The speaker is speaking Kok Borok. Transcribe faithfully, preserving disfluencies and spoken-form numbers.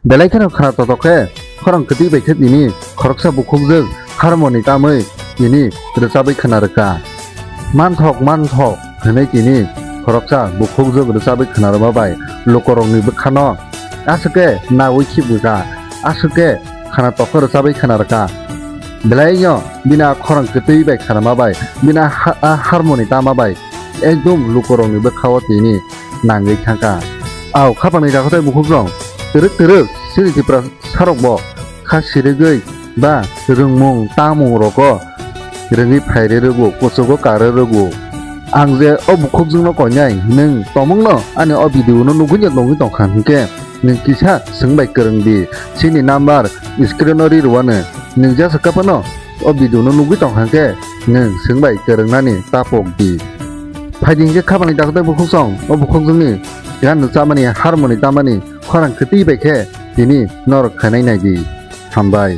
Belai kheno khana totok khe khorang kwtwi bai khe tini khoroksa bukhukjwk harmoni tamwi tini rwchabwi khna rwkha. Manthok manthok hwnwi tini khoroksa bukhukjwk rwchabwi khna rwma bai lukurokni bwkhano aswk khe naui khibwkha, aswk khe khana tokhno rwchabwi khna rwkha. Belaino bini a khorang kwtwi bai khanama bai, bini a ha-, a harmoni tama bai ekdom lukurokni bwkhao tini nangwi thangkha. Au khapangni dakhotai bukhukrok twrwk twrwk chini Tiprasarokbo kha sirigwi ba rwngmung tamung rogo rwngwi phairwi rwgo, kuchugo karwi rwgo. Ang je o bukhukjwkno koinai, nwng tomungno ani o video no nugwi ya nugwi tongkha hinkhe nwng kisa swng bai kwrwng di. Chini number screen o ri rwano, nwng jesa kapano o video no nugwi tongkha hinkhe nwng swng bai kwrwngnani ta pok di. Phaidi hinkhe khapangni dakhotai bukhuksong o bukhukjwkni gan chamani harmoni tamani khorang kwtwi bai khe tini norok khainai nai di. Hambai.